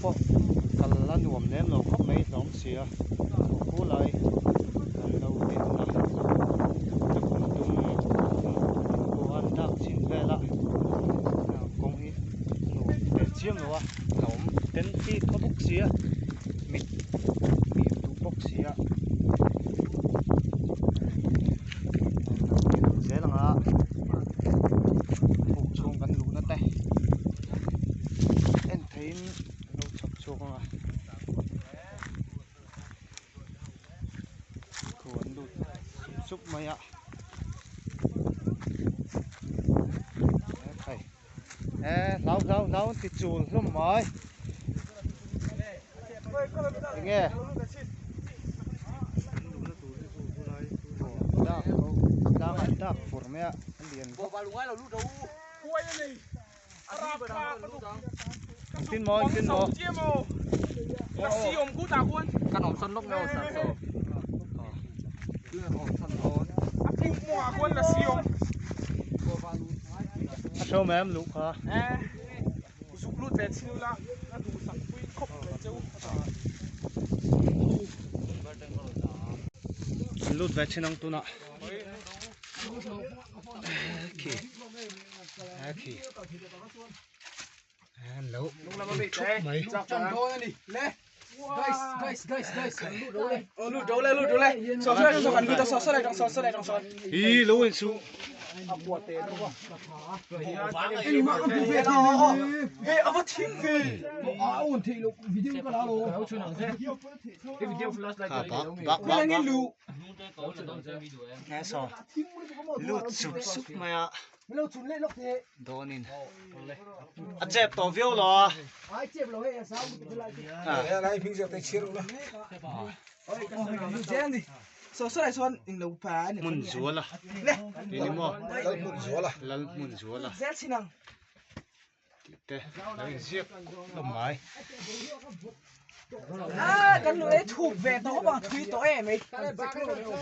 pawh kal a nuam lem lo khawp mai hlawm si a khu lai an lo din a tukum dum pawh an dak chin vel a kawng hi nuam teh chiam lo a a awm ten fi thaw bawk si a mit hnim duh bawk si a zel ang a buk chhung kan luhna te en theiin an lo chhawp chhuak ang a thu an lut sup sup mai a e hlau hlau hlau an ti chul hlawm mai enge dak tlang an dak fur mai a a lian vak engtin maw engtin maw A hreawm em luh kha. An lut ve thin ang tunah. Khi khi an lo thup mai. Guys, guys, guys, guys. Lut do le, lut do le. So so so kan lut so so le so so le so. Hi lo in su. Hey, ava thim ve. A on thei lo video ka la lo. Kha bak bak bak bak. Nghe so. Lut sup sup mai a. Dawnin a chep tawh viau lo a. Hmun zual a tih ni maw lal hmun zual a tih te lo inziak hlawm mai.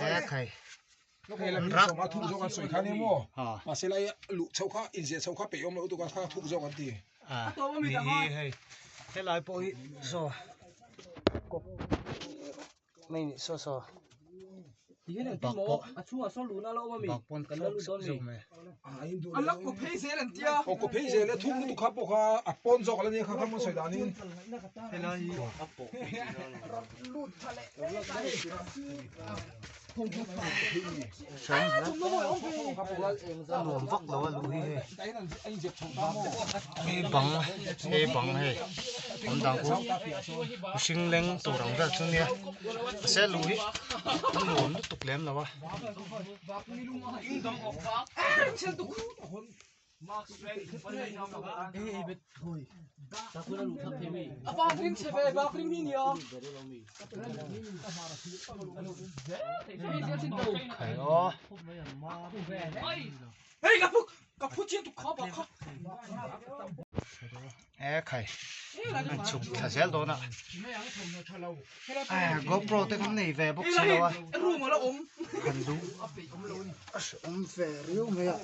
He khai. Hei lam hi sawma thuk zawk an sawi kha nia maw? Mahse lai luh chhoh kha inziah chhoh kha peih awm loh tuk a kha thuk zawk an ti. Ni hi hei helai pawh hi saw mai ni saw saw bak pawh bak pawn thlawk zeuh zeuh mai. An la kaw phei zel an tia. Aw kaw phei zel e thuk lutuk kha pawh kha a pawn zawk ala nia kha kha maw sawi danin. Helai hi a pawh phei nuam vak lo a luh hi hei hei bang hei bang hei awm dang khu mihring leng tur ang vel chu nia mahse luh hi a nuam lutuk lem lo a. E khai an chhuk thla zel dawn a GoPro te kan nei ve bawk si lo a kan duh a hrehawm ve riau mai a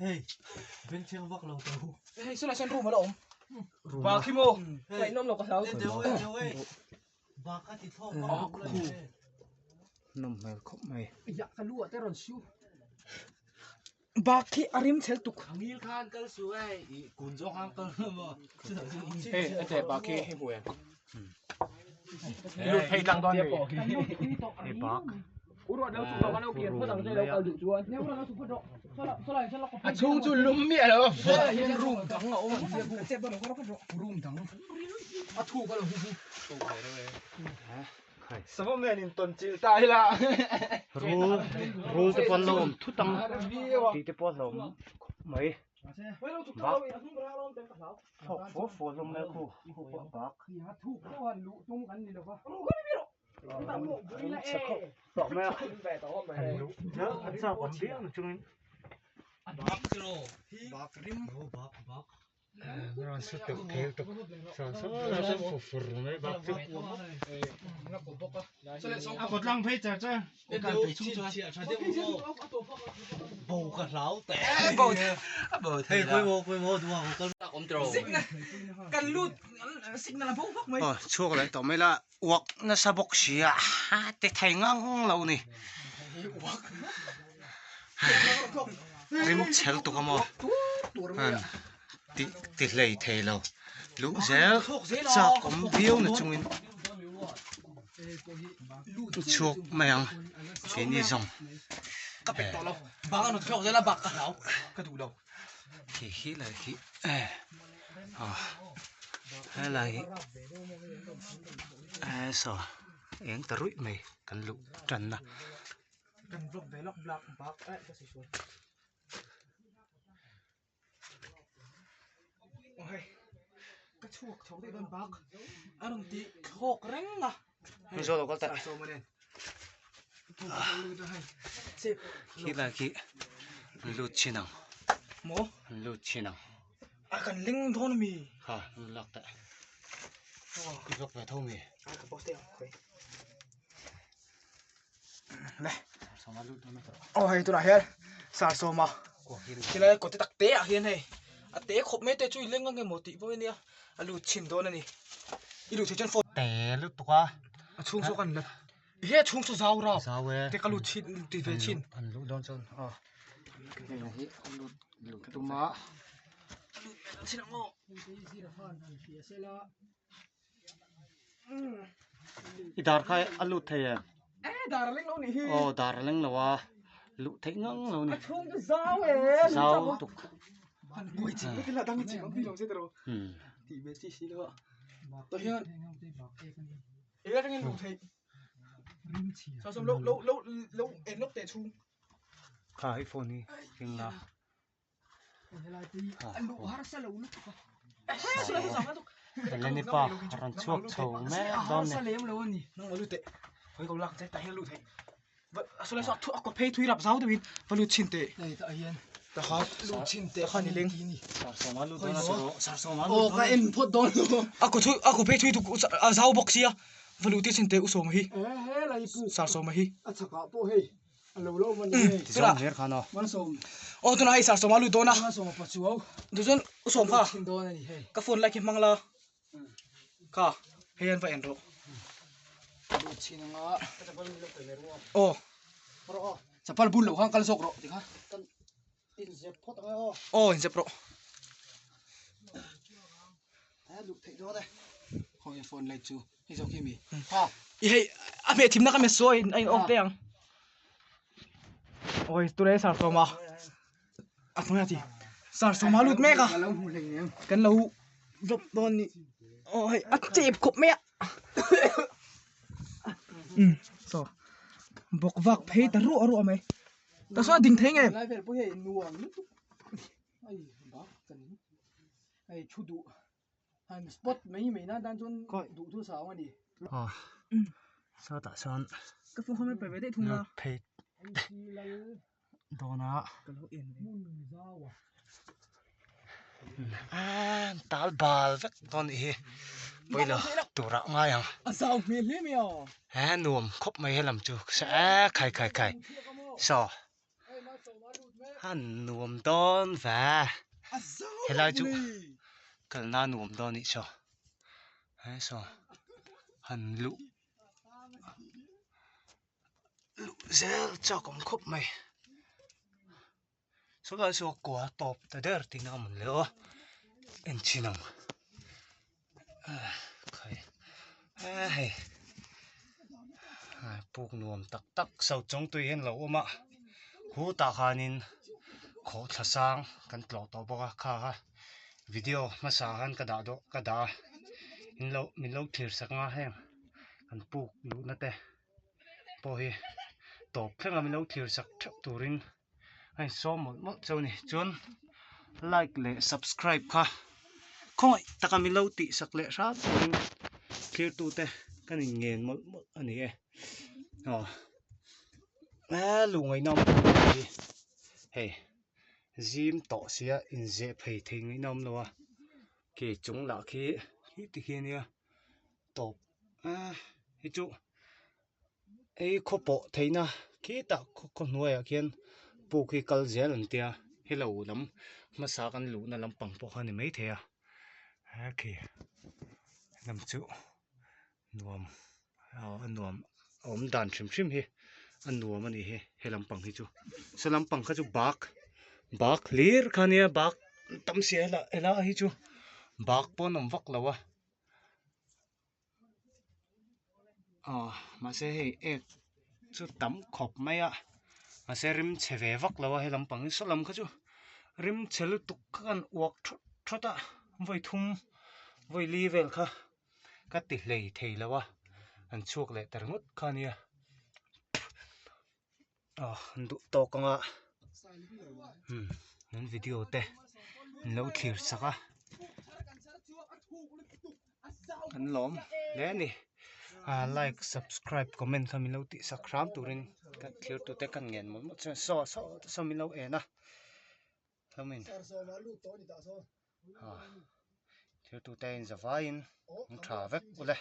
Hei bengchheng vak lo tawh hu. Hei saw lai sawn room a la awm. Bak hi maw ngaihnawm lo ka hlau. Bak a ti thlawk vak lo. Nawm hmel khawp mai. Ya ka lu ah te rawn siu. Bak khi a rim chhel tuk. Ngil khan kal su e i kun zawng khan kal maw. Hei a che bak khi hei hmu em. Lut phei tlang dawn mi. Hei bak. A chhung chu lum miah lo a vawt hian room dang a awm ang sia room dang a thuk a lo hu hu. Savawm nen in tawn chilh ta ila. Rul rul te pawh an lo awm thut ang tih te pawh a hlauhawm khawp mai bak thlawk fua fua hlawm mai a khu khu pawh bak. Chhe khawp tawh mai a han luh a chak awm viau na chungin. Rawn su teuh thei lutuk saw saw lai chuan fu fur mai bak chu. A kawt lang phei char char kan phei chhung chuan bo ka hlau teh. Bo a bo thei. Hei khawi maw khawi maw duh ang kal. om tiro. Signal kan lut signal a bo vak mai. Aw chhuak leh tawh mai la uak nasa bawk sia a ti thei ngang lo ni. Rim chhel tuk a maw ti ti hlei thei lo luh zel chak awm viau na chungin chhuak mai ang keini zawng. Ka pek tawh lo bang a nawt thlawk zel a bak ka hlau ka duh lo. Khi khi lai khi eh ah helai hi eh saw eng ta ruih mai kan luh tanna. Kan vlog ve lawk blak bak eh ka sawi sual. Aw hei ka chhuak chho daih dawn bak a rawn ti thlawk reng a. Hei zawl lo kal teh. Khi lai khi an lut chin ang. Maw? An lut chin ang. A kan ling dawn ami? Kha an lak teh. I vlog ve tho mi? A ka post teh ang khawi. Le. Aw hei tunah hian Sarsawma khilai kawt te tak te ah hian hei a te khawp mai te chu i leng ang emaw tih pawh ania a lut chhin dawn a ni i lut theih chuan phone te lutuk a a chhung saw kan la he a chhung saw zau rap zau e te ka lut chhin ti ve chhin an luh dawn chuan aw hei hi a lut luh tum a lut chhin ang aw I dar kha a lut thei em? Eh dar a leng lo nih hi. Aw dar a leng lo a, luh theih ngang lo ni. A chhung chu zau e. Zau tuk. Han buai chim vek ila dang chim ang ti lo che tiro. Tih ve chi si lo a. To hian e atangin luh theih. Sao sawm lo lo lo lo en lawk teh chhung. Kha hei phone hi keng la. Eleni pa a rawn chhuak chho mek dawn ni. Tizawng her khan aw. Aw tunah hei sar sawma lut dawn a. Tichuan u sawm kha ka phone lai khi hmang la kha hei an va en rawh. Aw chapal bun loh khan kal zawk rawh tikha. Aw inzep rawh. Phone light chu hei zawk hi mi ha I hei a hmeh thimna ka hmet sawi a in off daih ang awi tunah sar sawma a hnuai a ti sar sawma lut mek a kan lo drop dawn ni aw hei a chep khawp mai a um saw bawk vak phei ta ruah ruah mai ta saw a ding thei nge lai vel pawh hei nuam lutuk ai bak kan hei thu duh Han spot mai mai nan tan chuan duh thu sang a ni. Aw sawtah sawn Ka phone kha mai pe ve daih thung la. lut phei dawn a. Ka lo en ve. Ah tal bal vek dawn nih hi pawilo turah ngai ang. A zau hmel hle mai a. He nuam khawp mai helam chu e khai khai khai saw Han nuam dawn ve helai chu kalna nuam dawn anih chu he saw han luh luh zel chak awm khawp mai sawlai saw kua tawp ta der tihna a mawn le aw en chhin ang khai a hei puk nuam tak tak so chawng tui hian lo awm a khutah khanin khawhthla sang kan tlawh tawh bawk a kha kha video hmasa khan ka dah dawh ka dah a in lo min lo thlir sak ang a heng kan puk luhna te pawh hi tawp thleng a min lo thlir sak theuh turin a insawm mawlh mawlh chauh a ni chuan like leh subscribe kha khawngaih taka min lo tih sak leh hram turin thlir tute kan in ngen mawlh mawlh a ni e aw lu ngaih nawm hi hei zim tawh sia inzeh phei thei ngaih nawm lo a khi chung lah khi khi ti khi ania tawp a hi chu. Hei khaw pawh theihna khitah khaw hnuaiah khian puk hi kal zel an tia. Helo lam hmasa kan luhna lampang pawh kha a ni maithei a he khi lam chu nuam a nuam a awm dan hrim hrim hi a nuam a nih hi he lampang hi chu saw lampang kha chu bak bak hlir kha a nia bak tam si a helai helai hi chu bak pawh an awm vak lo a aw mahse hei ek chu tam khawp mai a mahse rim chhe ve vak lo a he lampang hi saw lam kha chu rim chhe lutuk kha kan uak thawt thawt a vawi thum vawi li vel kha. Ka ti hlei thei lo a an chhuak leh ta ringawt kha ania aw an duh tawk ang a umm an video te an lo thlir sak a an lawm hle a ni ah like subscribe comment kha min lo tih sak hram turin ka thlir tute ka ngen mawlh mawlh chuan saw saw saw min lo en a hlawmin ah thiltute in zavaiin an tha vek ule.